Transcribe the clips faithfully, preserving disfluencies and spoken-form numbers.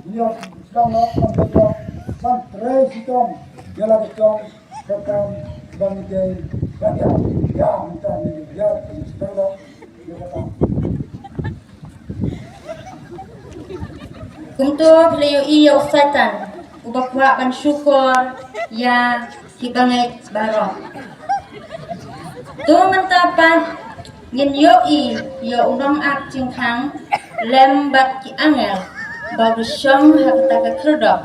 Ïa, sdang noh, ban peit noh, ban trei shitom ïa la ka jong ka kam ban ïa, ban ïa, ïa, mynta ngi ïa, sdang noh ïa ka kam. Kumto phi la ïohi ïa u Soitan uba kwah ban shukor ïa ki bangeit baroh. To mynta pat ngin ïohi ïa u nongap jingkhang lem bad ki angel ba u shong ha kata ka khyrdop.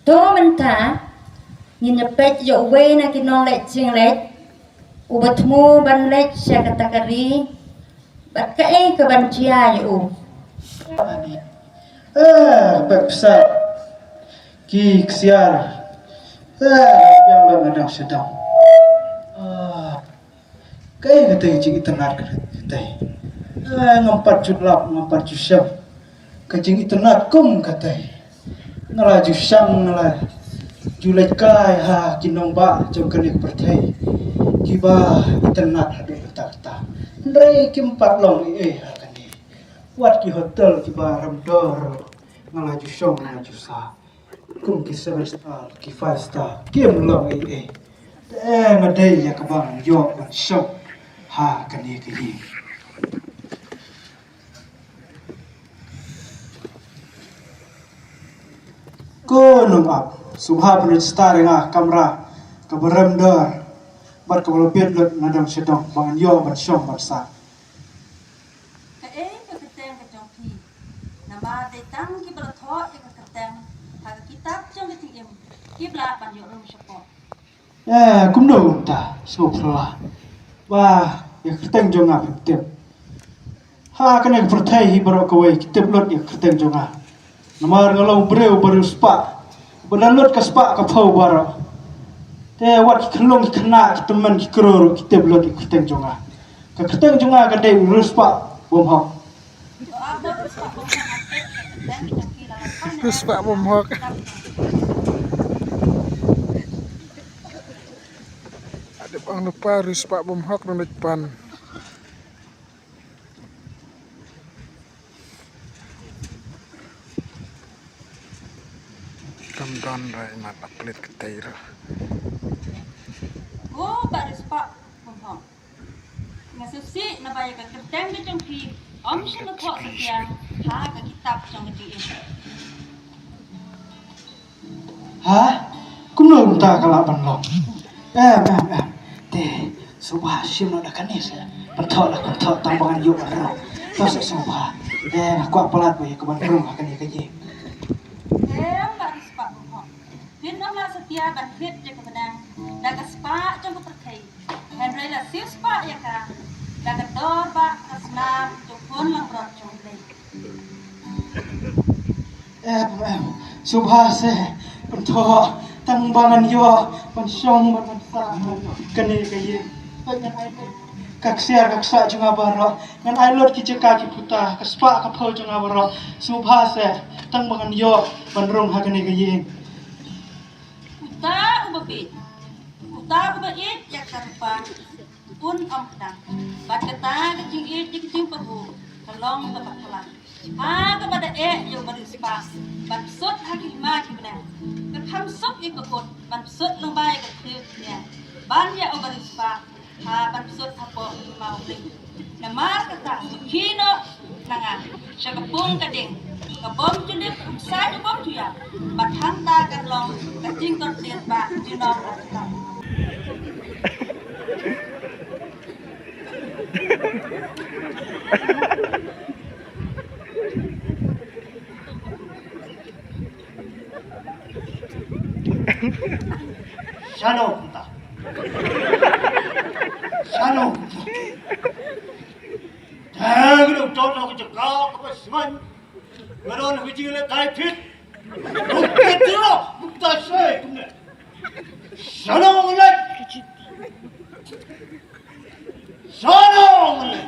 To mynta ngin ïa peit ïa uwei na ki nongleit jingleit uba thmu ban leit sha kata ka ri bad kaei kaban jia ïa u. Eh, pek pisa ki ksiar. Eh, biang lut na dang sha dang. Ah. Kaei kata ka jingitynnat kata. Eh, ngam pat ju lap, ngam pat ju shem ka jingitynnat kum kata. Nga la ju shang, nga la ju leit kai ha ki nongbah jong kane ka pyrthei kiba itynnat haduh katta katta. Hynrei kim pat long ei ei ha kane. Wat ki hotel kiba rem dor nga la ju shong, nga la ju sah. Kum ki seven star, ki five star, kim long ei ei. Te nga dei ïa kaba ngan ïoh ban shong ha kane ka ïing. Ko nongap, sngewbha pynregister ïa nga kamra kaba rem dor bad kaba la biang lut na dong sha dong ba ngan ïoh ban shong ban sah. Kaei ka kyrteng ka jong phi? Namar dei tang kiba la thoh ïa ka kyrteng ha ka kitab jong ka jingim kiba lah ban ïoh rung shapoh. Eh, kumno mynta, sngewphylla ba ïa ka kyrteng jong nga phim tip. Ha kane ka pyrthei hi baroh kawei ki tip lut ïa ka kyrteng jong nga. Namar nga long u briew ba riewspah, ba la lut ka spah ka phew baroh. Te wat ki khyllung ki khynnah ki tymmen ki kro ruh ki tip lut ïa ka kyrteng jong nga. Ka kyrteng jong nga ka dei u riewspah bymhok. Riewspah bymhok. Ade bang lupa riewspah bymhok nang dei pan. Kam don rai mat aplit ke taira. Ko ba riewspah bymhok. Nga sngewsih naba ïa ka kyrteng ka jong phi ym shym la thoh satia ha ka kitab jong ka jingim. Ha? Kumno mynta ka lah ban long? Em, em, em. Te, sngewbha shim noh da kane se. Ban thoh da, ban thoh tang ba ngan ïoh ban rung. To se sngewbha. Te, nga kwah palat ba ïa ka ban rung ha kane ka ïing. Em, ba riewspah bymhok. Phin ym lah satia ban thied ïa ka bneng da ka spah jong ka pyrthei. Hynrei la siewspah ïa ka da ka dor ba ka snam jong u khun langbrot jong U Blei. Em, em, sngewbha se, ban thoh tang ba ngan ïoh ban shong ban, ban sah kane ka ïing. Ngan ai lut ka ksiar ka ksah jong nga baroh, ngan ai lut ki jaka ki puta, ka spah ka phew jong nga baroh. Sngewbha se, tang ba ngan ïoh ban rung ha kane ka ïing. Uta uba bieit, uta uba ïeit ïa ka rupa, un ym kdang. Bad kata ka jingïeit ïa ka jingpahuh ka long kaba khlaiñ. Ha kaba da eh ïa u bariewspah ban psut ha ki hima ki bneng, ka kham suk ïa ka kut ban psut lyngba ïa ka khlieh bniah ban ïa u bariewspah ha ban psut hapoh ki hima U Blei. Namar kata, khie noh na nga sha ka pung ka ding ka bym ju lip, ka bym ju ïap, bad hangta kan long ka jingkordit ba junom. Shano kumta. Shano kumta. Tang do to no ka jaka ka ba sman. Ngaro na ka jingla kai pit. Kumta shai kumne. Shano kumne. Shano kumne.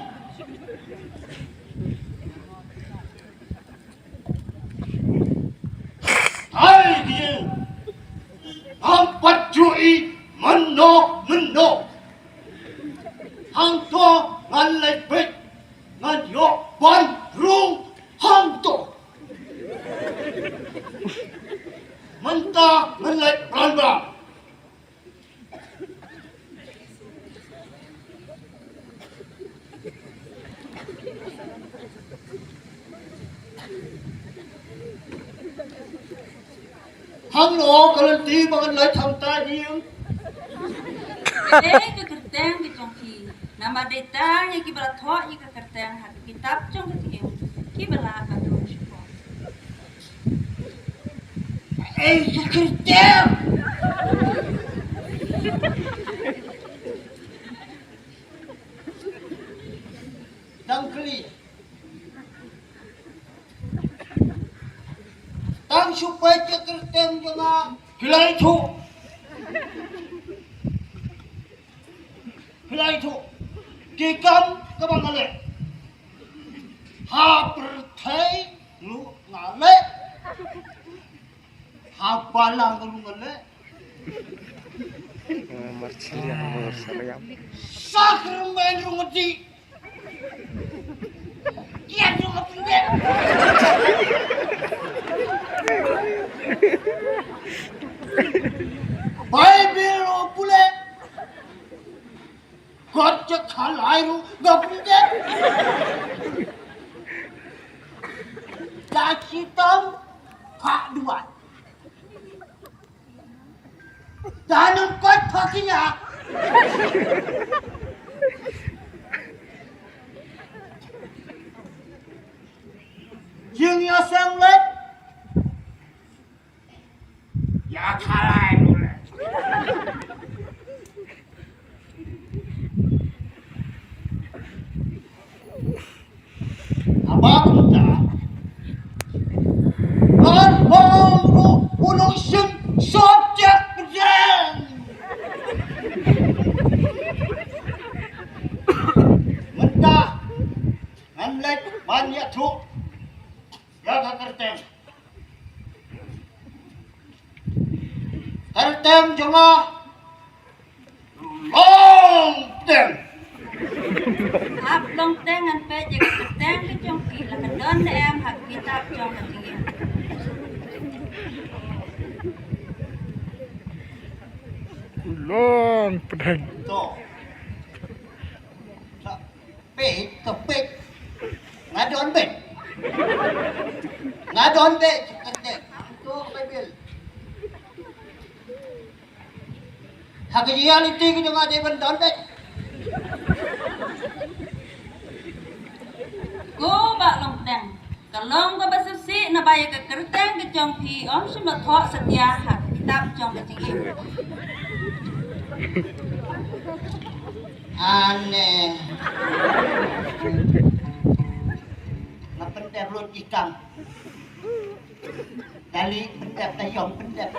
Hai ki. Ngam pat ju i mynno mynno. Hangto ngan leit beit ngan ïoh ban rung hangto. Mynta ngan leit bran bran. Hangno ka lynti ba ngan leit hangta ïing? Dei ka kyrteng ka jong ki. Namar dei tang ïa kiba la thoh ïa ka kyrteng ha ka kitab jong ka jingim kiba la ka don shipor. Ei, ka kyrteng. Dang kli. Tang shu peit ka kyrteng jong nga. Ki la ïathuh. Ki la ïathuh. Ki kam kaba nga leh. Ha pyrthei ruh nga leh. Ha balang ruh nga leh. Marchilian, marchilian. Sakramen ruh nga dih. Ïa ruh nga pyndep. Baibl ruh pule. Kot jaka lai ruh nga pyndep. Da chitom phah duwai. Da nang kot phah kinya. Jingïaseng leit. Ïa khalai pule. Haba kumta, ngan ong ruh u nongshim sop jek pdeng. Mynta ngan leit ban ïathuh ïa ka kyrteng. Kyrteng jong nga Long Pdeng. Ap Long Pdeng, ngan peit ïa ka kyrteng ka jong phi la ka don ne em ha ka kitab jong ka jingim. Long Pdeng. To. Peit, to peit. Nga don beit. Nga don beit, kyrteng. To Baibl. Ha ka reality ka jong nga dei ban don beit. Ko Bah Long Pdeng. Ka long kaba sngewsih naba ïa ka kyrteng ka jong phi ym shym la thoh satia ha ka kitab jong ka jingim. Ane. Nga pyndep lut ki kam. Kali pyndep, taïom pyndep.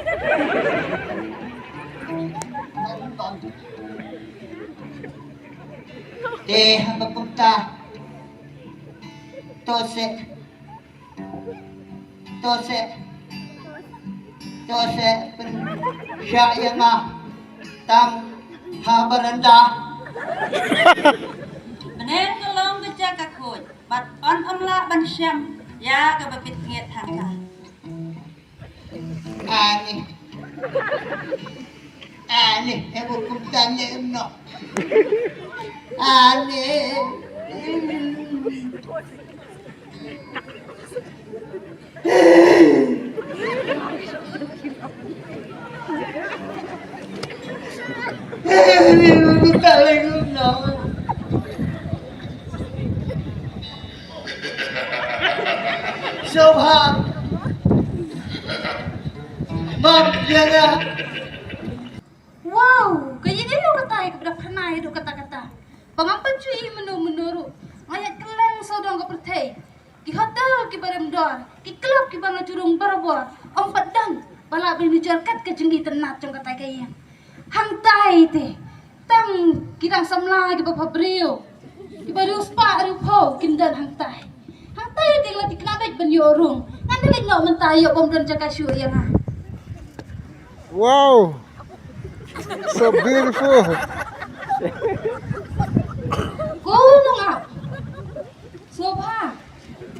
Te haba kumta. To se. To se. To se pynshah ïa nga tang ha baranda. Mynne ka long ka jaka khuid bad yn ym lah ban shem ïa kaba bit ngeit hangta. Ani. Ani, eh, bukum tanya no. Ani. Ani, bukum tanya no. Shabha. Mam jaga. Ai ka bra khana ïa duk kata kata. Ba ngam pat shu i mano mano ruh. Nga ïa kylleng sawdong ka pyrthei. Ki hotel ki barem dor, ki club ki bang jurung barabor. Ym pat don ba la bri nujor kat ka jingïatynnat jong kata ka ïing. Hangtai te tang ki dang samla ki ba pha briew, ki ba riewspah riewphew kin don hangtai. Hangtai te la ti kna bek ban ïoh rung. Ngan da leit noh mynta ïoh bym don jaka shuh ïa nga. Wow. So beautiful. Ko nong ap. Sngewbha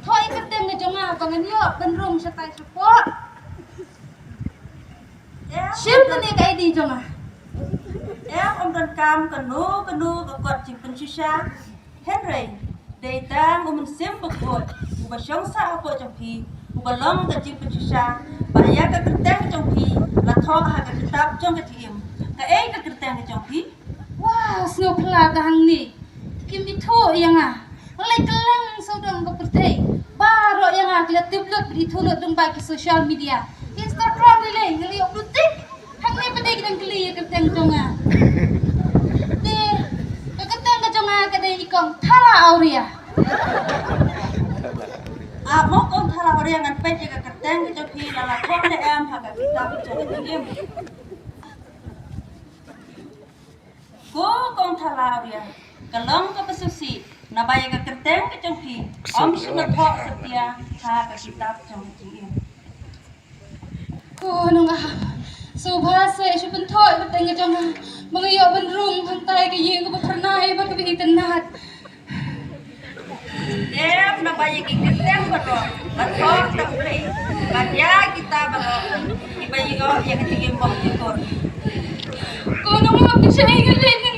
thoh ïa ka kyrteng ka jong nga ba ngan ïoh ban rung shatai shapoh. Shim kane ka I D jong nga. Em, ym donkam kano kano ka kot jingpynshisha. Hynrei dei tang U Mynsiem Bakhuid uba shong sah hapoh jong phi, uba long ka jingpynshisha ba ïa ka kyrteng jong phi la thoh ha ka kitab jong ka jingim. Kaei ka kyrteng jong phi? Wow, sngewphylla ta hangne. Kim ithuh ïa nga. Nga leit kylleng sawdong ka pyrthei. Baroh ïa nga ki la tip lut, ithuh lut lyngba ki social media, Instagram, lei lei nga leit ïoh blue tick. Hangne pat de ki dang kylli ïa ka kyrteng jong nga. Te ka kyrteng ka jong nga ka dei i Kong Thala Awria. Ah, mo Kong Thala Awria, ngan peit ïa ka kyrteng ka jong phi la la thoh ne em ha ka kitab jong ka jingim. Ko Kong Thala Awria, ka long kaba sngewsih naba ïa ka kyrteng ka jong phi ym shym la thoh satia ha ka kitab jong ka jingim. Ko nong ap, sngewbha seh shu pynthoh ïa ka kyrteng ka jong nga ba nga ïoh ban rung hangtai ka ïing kaba phyrnai bad kaba itynnat. Em, naba ïa ki kyrteng baroh ba thoh da U Blei, ba ïa kita baroh kiba ïoh ïa ka jingim bymjukut. Ko nong ap, ki shait ïa nga leit nangne.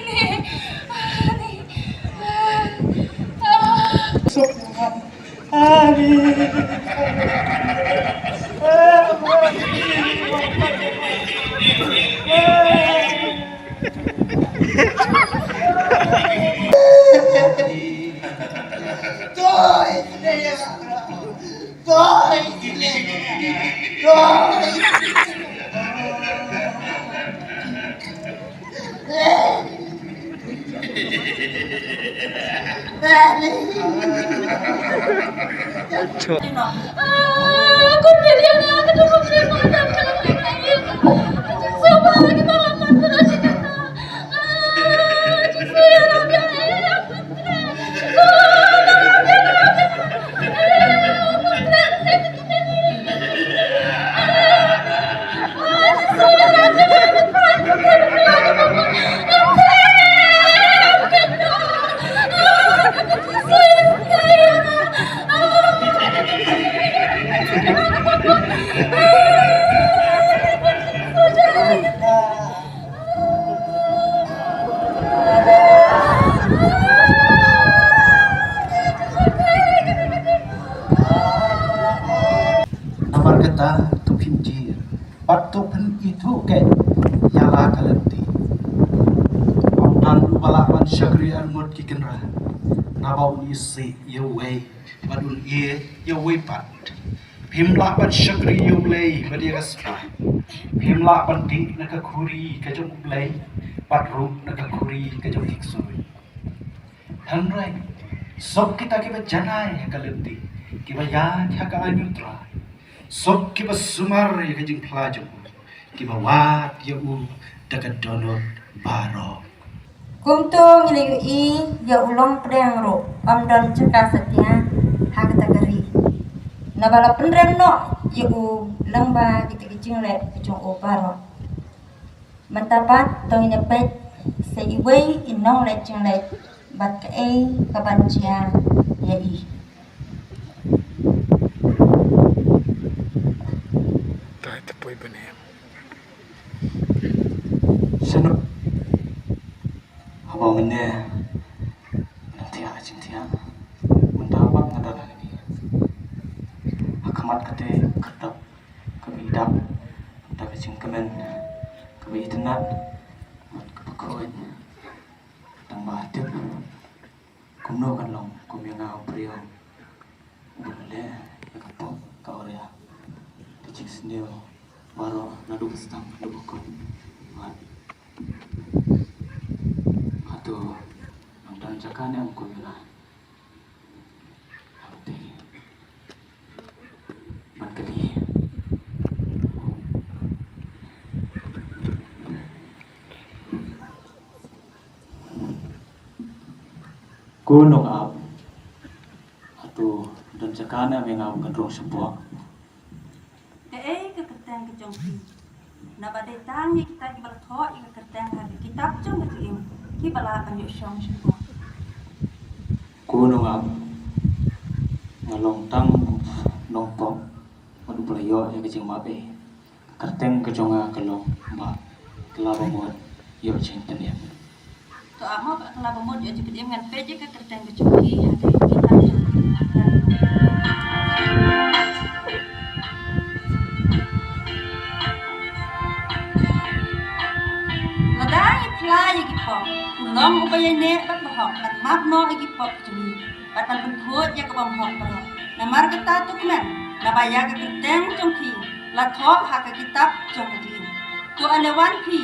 Namar kata to phin jied bad to phin ithuh keiñ ïa la ka lynti. Ym don uba lah ban shakri arngut ki kynrad, naba un isih ïa uwei bad un ïeit ïa uwei pat. Phim lah ban shakri ïa U Blei bad ïa ka spah. Phim lah ban dih na ka khuri ka jong U Blei bad ruh na ka khuri ka jong ki ksuid. Hynrei suk kita kiba janai ha ka lynti, kiba ïaid ha ka aiñ U Trai. Suk kiba sumar ïa ka jingphla jong u, kiba wad ïa u da ka dohnud baroh. Kumto ngi la ïohi ïa u longpdeng ruh ym don jaka satia ha kata ka ri, naba la pynrem noh ïa u lyngba kita ki jingleh ki jong u baroh. Mynta pat to ngin ïa peit sa iwei i nongleit jingleit bad kaei kaban jia ïa i. Tai te poi bane. Shnong. Haba mynne nang thiah ka jingthiah, mynta pat nga don hangne ha khmat kata ka kyrtap kaba idap, kata ka jingkmen kaba itynnat bad kaba khuid. Tang ba tip kumno kan long kum ïa nga u briew uba leh ïa ka pop ka awria, ka jingsniew baroh naduh ka sdang haduh ka kut. Bad Ane em ko ila. Te. Man ka di. Ko nong ap. Atu don jaka ne me nga kan rong shapoh. Kaei ka kyrteng ka jong phi? Naba dei tang ïa kita kiba la thoh ïa ka kyrteng ha ka kitab jong ka jingim kiba lah ban ïoh shong shapoh. Ko nong ap, nga long tang nongpop, bad uba la ïoh ïa ka jingmap ei. Ka kyrteng ka jong nga ka long Bah Kylla Bamut Ïoh Jingpynim. To ap mo Bah Kylla Bamut Ïoh Jingpynim, ngan peit ïa ka kyrteng ka jong phi ha ka kitab jong phi. Lada ngi phla ïa ki pop, u long uba ïaineh bad bahok, ban map noh ïa ki pop ki jong ngi. Bad ban pynkhuid ïa ka bymhok baroh. Namar kata to kmen, naba ïa ka kyrteng jong phi la thoh ha ka kitab jong ka jingim. To ale wan phi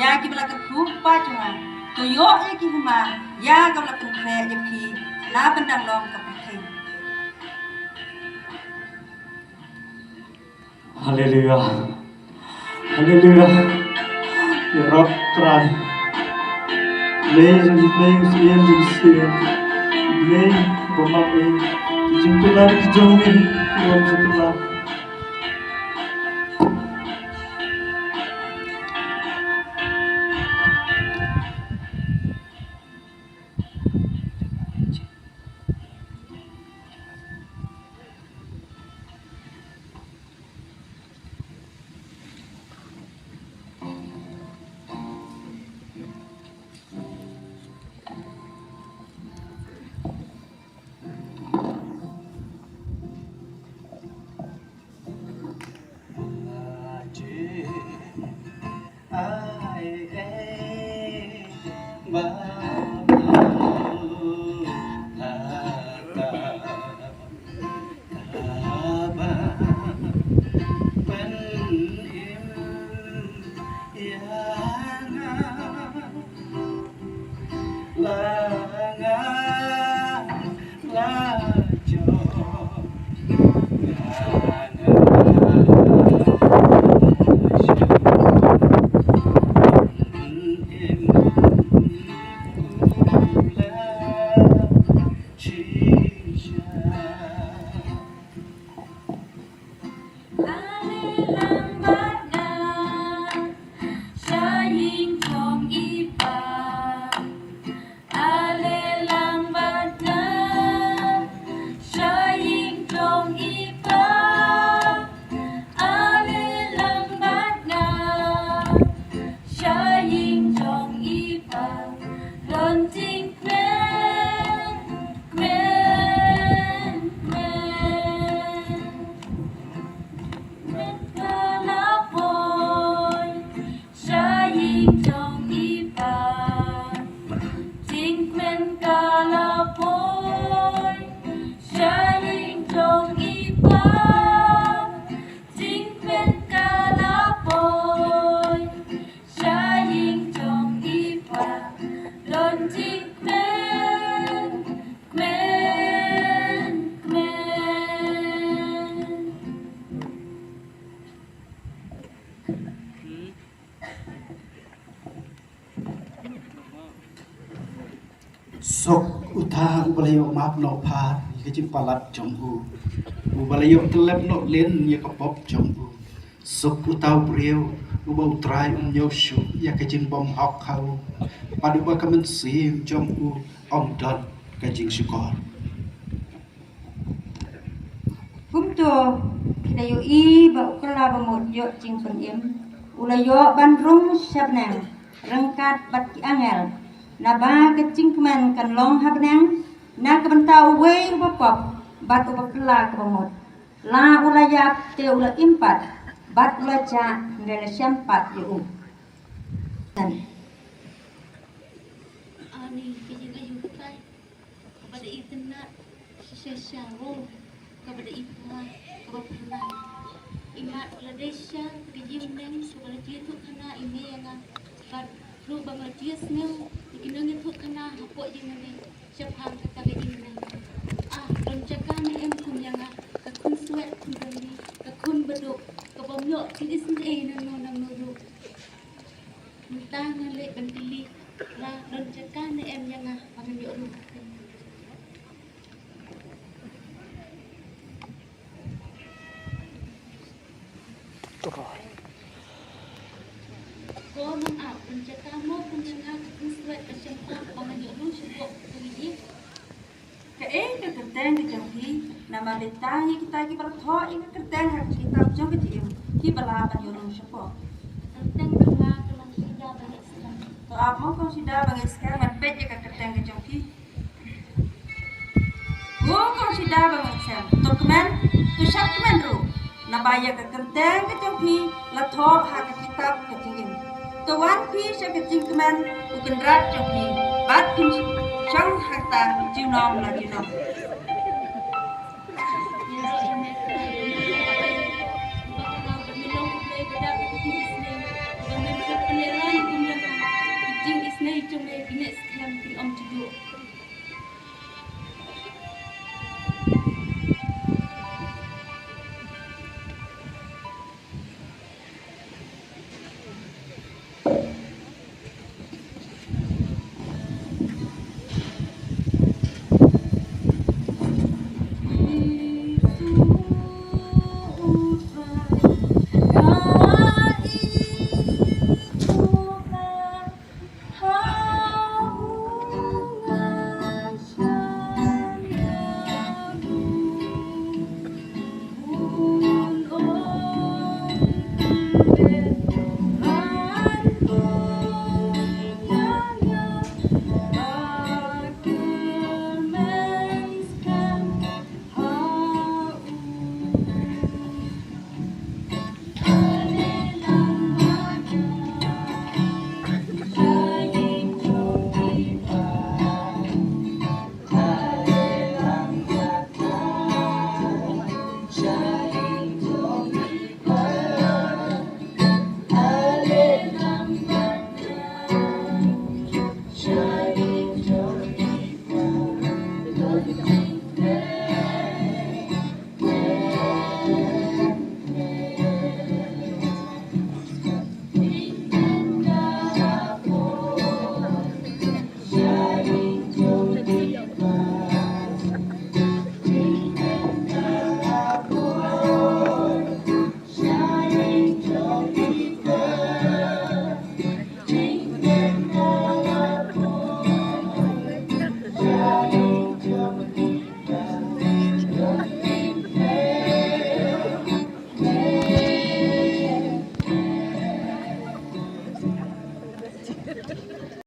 ïa kiba la kyrkhu kpa jong nga. To ïoh ïa ki hima ïa kaba la pynkhreh ïa phi na bynta long ka pyrthei. Haleluya. Haleluya. Ïaroh Trai. Blei jong ki blei, u Syiem jong ki syiem. Blei ba map ei. Ki jingkular ki jong me ki wan jingkular. Ale lang bad nga sha ïing jong i Pa. Ale lang bad nga sha ïing jong i Pa. Ale lang bad nga sha ïing jong i Pa. Don jingkmen, kmen, kmen. Kmen ka la poi sha ïing jong i Pa. Jingkmen ka la poi sha ïing jong i Pa. Jingkmen ka la poi sha ïing jong i Pa. Don jingkmen, kmen, kmen. Suk uta uba la ïoh map noh phar ïa ka jingpalat jong u, uba la ïoh kyllep noh lin ïa ka pop jong u. Suk uta u briew uba u Trai um ñiew shuh ïa ka jingbymhok ha u, bad uba ka mynsiem jong u ym don ka jingshukor. Kumto, phi la ïohi ba u Kylla Bamut Ïoh Jingpynim u la ïoh ban rung sha bneng ryngkat bad ki angel, naba ka jingkmen kan long ha bneng na ka bynta uwei uba pop bad uba kylla kaba mut. La u la ïap te u la im pat, bad u la jah hynrei la shem pat ïa u. Ani ka jingaiu kai. Kaba da itynnad shisha sha, wow, kaba da ipha kaba pynlait. Imat ba la dei sha ka jingmneng kaba la ju ïathuhkhana ïa me ïa nga, bad ruh ba nga la ju ïasngew ïa ki nongïathuhkhana hapoh jingmneng. Shaphang kata ka imlang. Ah, don jaka ne em kum ïa nga, ka khun swet khun rangli, ka khun baduk, ka bym ïoh ki isynei nangno nangno ruh. Mynta nga leit ban kylli la don jaka ne em ïa nga ba ngan ïoh ruh. Ko nang ap, don jaka mo kum ïa nga ka khun swet ka shempang ba ngan ïoh ruh shapoh ka ïing. Kaei ka kyrteng ka jong phi? Namar dei tang ïa kita kiba la thoh ïa ka kyrteng ha ka kitab jong ka jingim kiba lah ban ïoh ruh shapoh. Kyrteng jong nga ka long Shida Bangeit Skhem. To ap mo ko Shida Bangeit Skhem ban peit ïa ka kyrteng ka jong phi. Ko ko Shida Bangeit Skhem, to kmen, to shad kmen ruh. Naba ïa ka kyrteng ka jong phi la thoh ha ka kitab ka jingim. To wan phi sha ka jingkmen u kynrad jong phi bad kin shong hangta junom la junom.